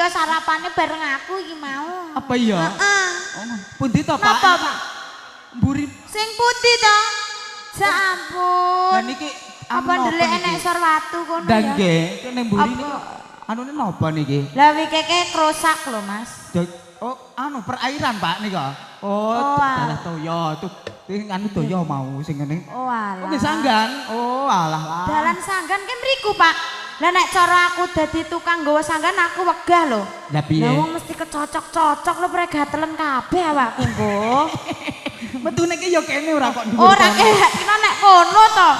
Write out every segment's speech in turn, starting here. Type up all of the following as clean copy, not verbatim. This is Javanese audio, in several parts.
Sarapane bareng aku iki mau. Apa iya? Heeh. Oh, pundi to, Pak? Napa, Pak? Mburi. Sing pundi to? Ya ampun. Lah niki apa anu ndelik napa enek niki? sor watu kono Lah ya? nggih, ning mburi Apa? niku anune napa niki? Lah wikeke krosak lho, Mas. Oh, anu perairan, Pak, nika. Oh, Oh, ah. dalah toya tuh. Iki anu toya mau sing ngene. Oh alah. Oh, nggih sanggan. Oh, alah lah. Dalan sanggan ki mriku, Pak. Lah nek cara aku dadi tukang nggawa sanggan aku wegah lho. Lah piye? Lah wong mesti kecocok-cocok lho pre gatelen kabeh awakku engko. Metune ki ya kene ora kok dhuwur. Ora kira nek kono to.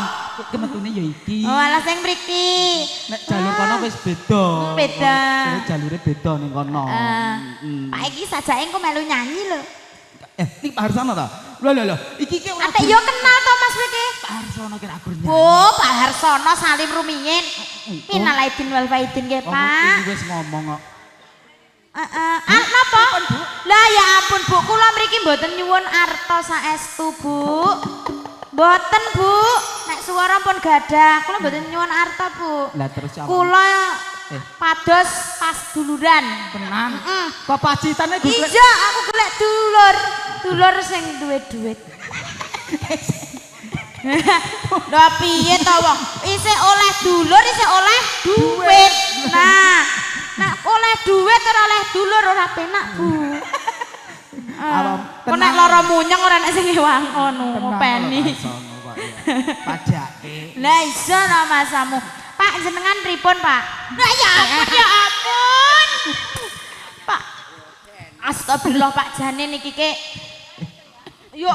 Ki metune ya iki. Oh alah sing mriki. Nek jalur kono wis beda. Beda. Jalure beda ning kono. Eh, Heeh. Pak iki sajake engko melu nyanyi lho. Eh, iki Pak Harsono ta? Lho lho lho, iki ki ora Ate yo kenal to Mas kowe? Pak Harsono ki ora gur nyanyi. Oh, Pak Harsono Salim rumiyin. Minal aidin wal faidin nggih, Oh, Pak. iki wis ngomong kok. Heeh. Ah, napa? Lah ya ampun, Bu, kula mriki mboten nyuwun arta saestu, Bu. Mboten, Bu. Nek suara pun gadah, kula mboten nyuwun arta, Bu. Lah terus apa? Kula Eh. pados pas duluran. Tenan. Heeh. Kok pacitane golek Iya, aku golek dulur. Dulur sing duwe duit. Lah piye to wong? Isih oleh dulur, isih oleh duit. Nah, nek oleh duit ora oleh dulur ora penak, Bu. Apa, Kok nek lara munyeng ora nek sing ngewang ngono, ngopeni. Pajake. Lah iso no masamu. Pak jenengan pripun, Pak? Lah ya ampun, ya ampun. Pak. Astagfirullah Pak jane niki ke. Yo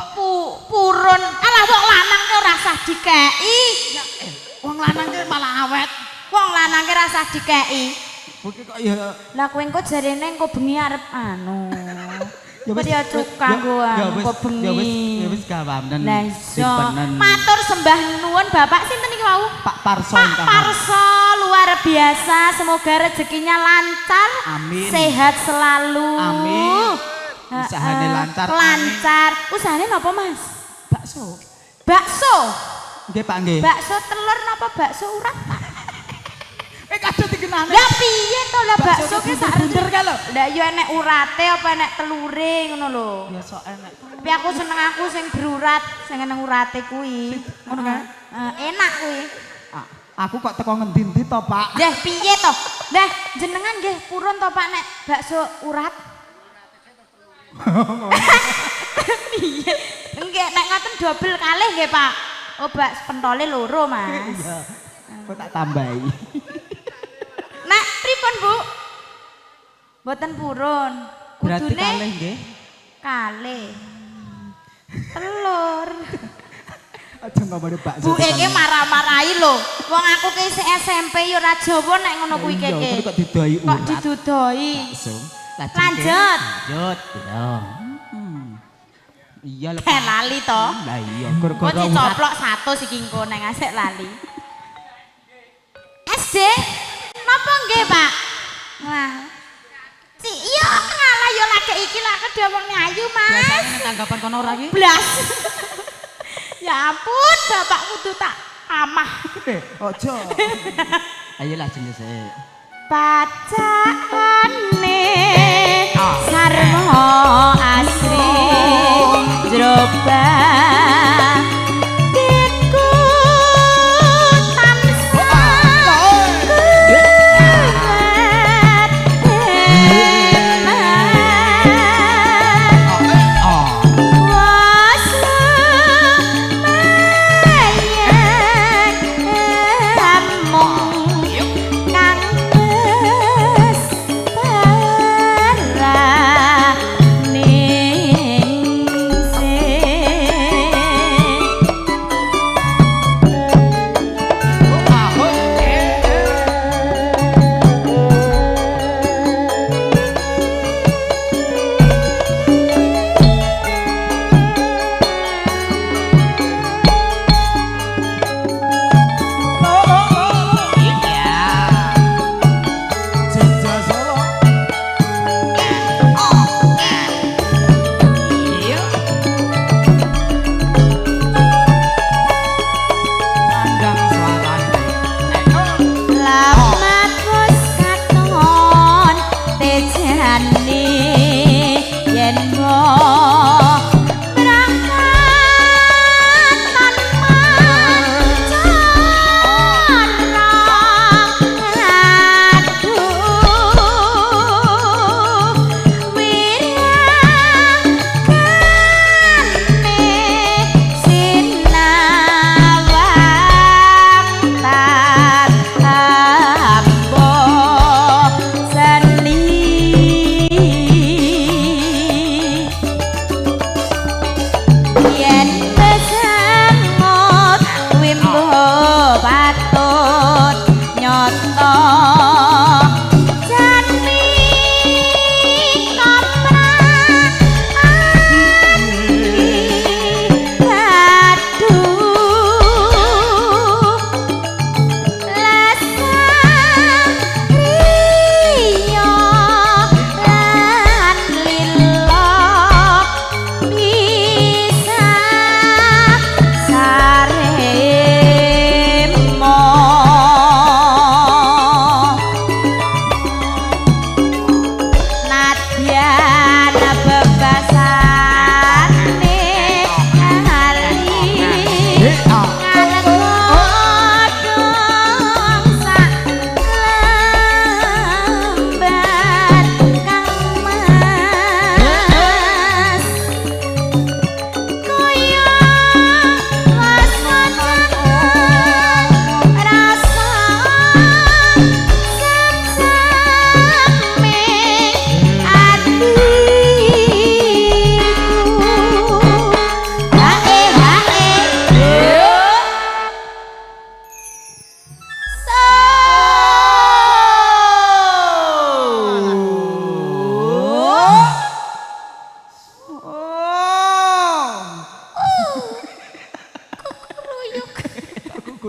purun. Alah wong lanang ki ora usah dikeki. Wong lanang ki malah awet. Wong lanang ki ora usah dikeki. Kowe kok ya Lah kowe engko jarene engko bengi arep anu. Ya wis, Ya cukang go ya anu wis, engko bengi. Ya wis, ya wis gawanen. Lah iya. Simpenan. Matur sembah nuwun Bapak sinten iki wau? Pak Parso Pak ingkang. Parso luar biasa, semoga rezekinya lancar, Amin. sehat selalu. Amin. Usahane Heeh, lancar, amin. Lancar. Usahane napa, Mas? Bakso. Bakso. Nggih, Pak nggih. Bakso telur napa bakso urat, Pak? Eh kadung dikenane. Lah piye to lah bakso ki sak bunder ka lho. Lah ya enek urate apa enek telure ngono lho. Ya sok enek. Tapi aku seneng aku sing berurat, sing eneng urate kuwi. Ngono kae? Heeh, enak kuwi. Ah, aku kok teko ngendi-endi to, Pak? Lah piye to? Lah jenengan nggih purun to Pak nek bakso urat? Piye? Nggih nek ngoten dobel kalih nggih Pak. Oh bak pentole loro Mas. Iya. Kok tak tambahi. Nek pripun Bu? Mboten purun. Berarti Kudune kalih nggih. kalih. Telur. Aja ngomongin bakso. Bu iki marah-marahi lho. Wong aku ki isih SMP ya ora Jawa nek ngono kuwi Iya, keke. kok didoi Kok urat. didudoi. Bakso. Lanjut. Lanjut. Iya. Hmm. Iya lho. Eh lali to. Lah iya, Kok gara-gara urat. dicoplok 100 iki engko neng asik lali. SD? Napa nggih, Pak? Wah. Si iya ngalah ya lagi iki lah kedhe ayu, Mas. Biasane nek tanggapan kono ora iki? Blas. Ya ampun, bapak kudu tak amah. Eh, ojo. Ayo lajeng sik. Pacakane sarwa asri jero batinku tansah kuat eman. Oh. Was lumayan amung kang wis paraning sih.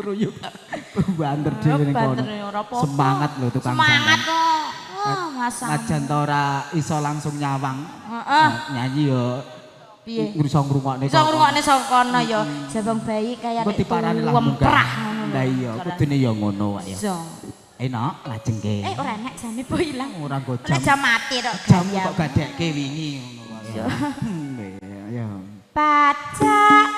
Nguruyuk. Banter dhewe ning kono. Banter ora apa-apa. Semangat lho tukang Semangat sandang. Kok. Wah, masamu. Najan ta ora iso langsung nyawang. Heeh. Nyanyi yo Piye? Iso ngrungokne. Iso ngrungokne saka kono ya. Jabang bayi kaya Engko diparani lah wemprah munggah. ngono lho. Lah iya, kudune ya ngono wae ya. Iso. Enak lajengke. Eh, ora enak jame po ilang. Ora nggo Ora jam. jam mati tok. Jamu gaya. kok gadekke wingi ngono wae. Ya. Iya. Pacak.